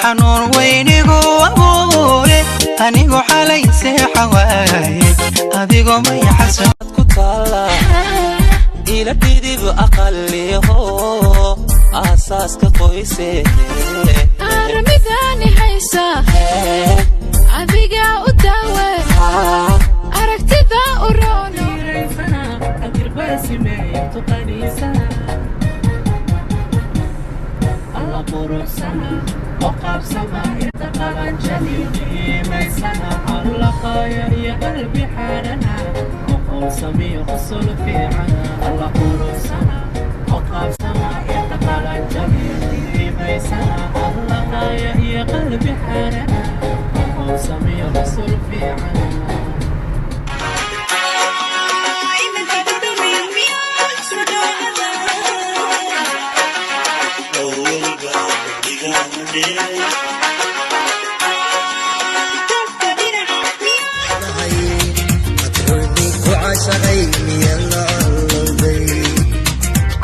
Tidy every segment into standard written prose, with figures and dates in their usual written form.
Xanuun weynigu abuure, anigu xalay seexa waaye, adigoo may xasan ku taala ila dhidib aqaliho aasaaska qoyse. Aramidaani haysa adigaa u daawe, aragtida u roono.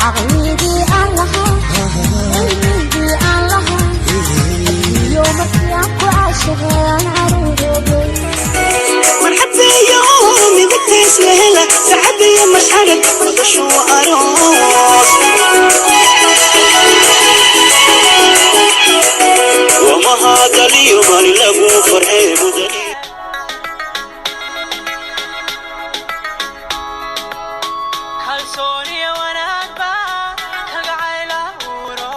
Caqligii aan lahaa, cilmigii aan lahaa iyo markii aan ku caashaqay aan caruuroobay. Marxabeeyo midagtays la hela, farxadiyo mashxarad madashu aroos. Wamahadaliyo maalin lagu farxee mudani. Kalsooniya wanaagba kalgacayl abuuro,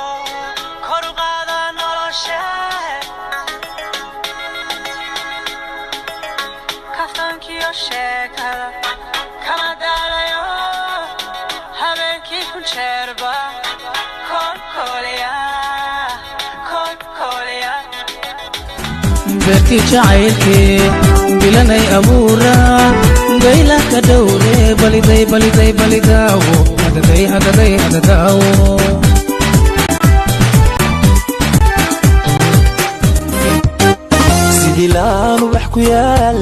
kor u qaada nolosha. Kaftankiyo sheekada kama daalayo, habeenkii kun jeerba kolkoliya kolkoliya. Beerkii jacaylkii bilanay abuuraa gayla ka dhowre, baliday baliday balidaawo hadaday hadaday hadadaawo. Sidii laan ubax ku yaal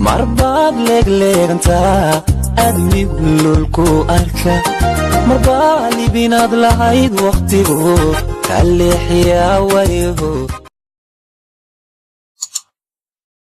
marbaad leegleegantaa, admigu lulku arka marbaa libinaad lahayd, wakhtigu kaa leexiyaa wayaho.